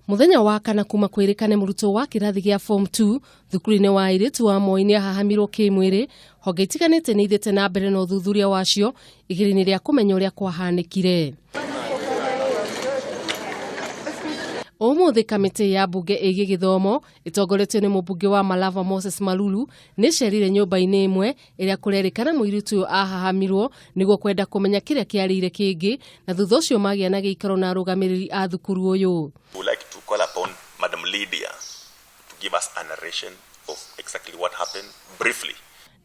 Mũthenya wa kana kuma kwĩrĩkane mũrutwo wa kĩrathi gĩa form 2 thukuru-inĩ wa airĩtu wa Moi nĩ ahahamirwo kĩmwĩrĩ, honge itiganĩte nĩ ithiĩte na mbere na ũthuthuria wacio igerio-inĩ rĩa kũmenya ũrĩa kwahanĩkire. Ũmũthĩ kamĩtĩ ya mbunge ĩgiĩ gĩthomo ĩtongoretio nĩ mũmbunge wa Malava Moses Malulu nĩ ĩcerire nyũmba-inĩ ĩmwe ĩrĩa kũrerĩkana mũirĩtu ũyũ ahahamirwo nĩguo kwenda kũmenya kĩrĩa kĩarĩire kĩngĩ, na thutha ũcio magĩa na gĩikaro na arũgamĩrĩri a thukuru ũyũ. We would like to call upon Madam Lydia to give us a narration of exactly what happened briefly.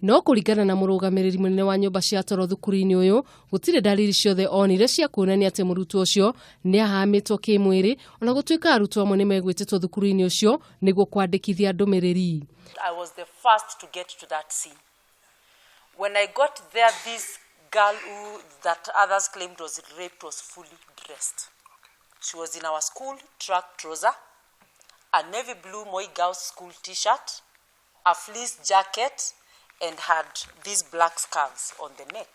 No kũringana na mũrũgamĩrĩri mũnene wa nyũmba cia toro thukuru-inĩ ũyũ, gũtirĩ ndariri ciothe onire cia kuonania atĩ mũrutwo ũcio nĩ ahahamĩtwo kĩmwĩrĩ, ona gũtuĩka arutwo amwe nĩ megwĩtĩtwo thukuru-inĩ ũcio nĩguo kwandĩkithia ndũmĩrĩri. I was the first to get to that scene. When I got there, this girl who that others claimed was raped was fully dressed. She was in our school track trouser, a navy blue Moi Girls school t-shirt, a fleece jacket, and had these black scarves on the neck.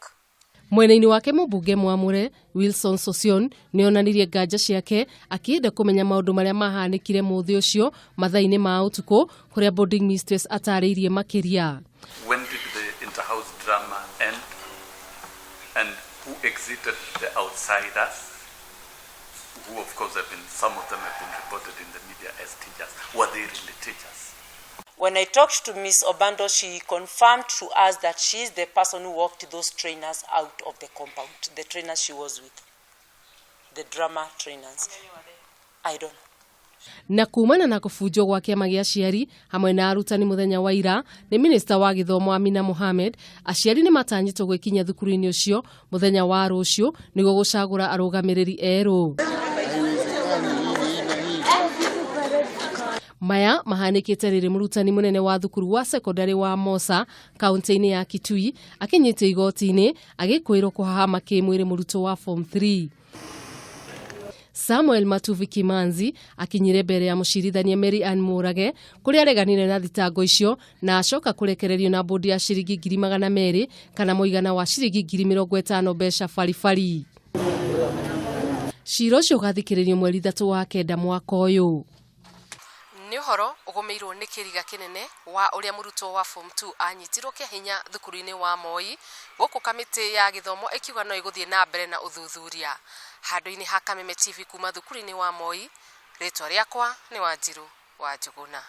Mwena-inĩ wake mũmbunge mwamũre Wilson Sossion nĩ onanirie nganja ciake akĩenda kũmenya maũndũ marĩa mahanĩkire mũthĩ ũcio mathaa-inĩ ma ũtukũ kũrĩa boarding mistress atarĩirie makĩria. When did the inter-house drama end? And who exited the outsiders? Who of course have been, some of them have been reported in the media as teachers. Were they really teachers? When I talked to Miss Obando, she confirmed to us that she is the person who walked those trainers out of the compound, the trainers she was with, the drama trainers. I don't know. Na kumana na kũbunjwo gwa kĩama gĩa aciari hamwe na arutani mũthenya wa ira nĩ minista wa gĩthomo Amina Mohamed, aciari nĩ matanyĩtwo gwĩkinyia thukuru-inĩ ũcio mũthenya wa rũciũ nĩguo gũcagũra arũgamĩrĩri erũ. Maya mahanĩkĩte rĩrĩ mũrutani mũnene wa thukuru wa sekondari wa Mosa kaunti-inĩ ya Kitui akinyĩtio igoti-inĩ agĩkwĩrwo kũhahama kĩmwĩrĩ mũrutwo wa form 3. Samuel Matuvi Kimanzi akinyire mbere ya mũcirithania Mary Ann Mũrage kũrĩa areganire na thitango icio na acoka kũrekererio na bũndi ya ciringi 200,000 kana mũigana wa ciringi 50,000 mbeca baribari. Cira ũcio ũgathikĩrĩrio mweri 3 wa 9 mwaka ũyũ. Nĩ ũhoro ũgũmĩirwo nĩ kĩriga kĩnene wa ũrĩa mũrutwo wa form 2 anyitirwo kĩa hinya thukuru-inĩ wa Moi gũkũ kamĩtĩ ya gĩthomo ĩkiuga no ĩgũthiĩ na mbere na ũthuthuria. Handũ-inĩ ha Kameme TV kuma thukuru-inĩ wa Moi, rĩtwa rĩakwa nĩ Wanjiru wa Njũgũna.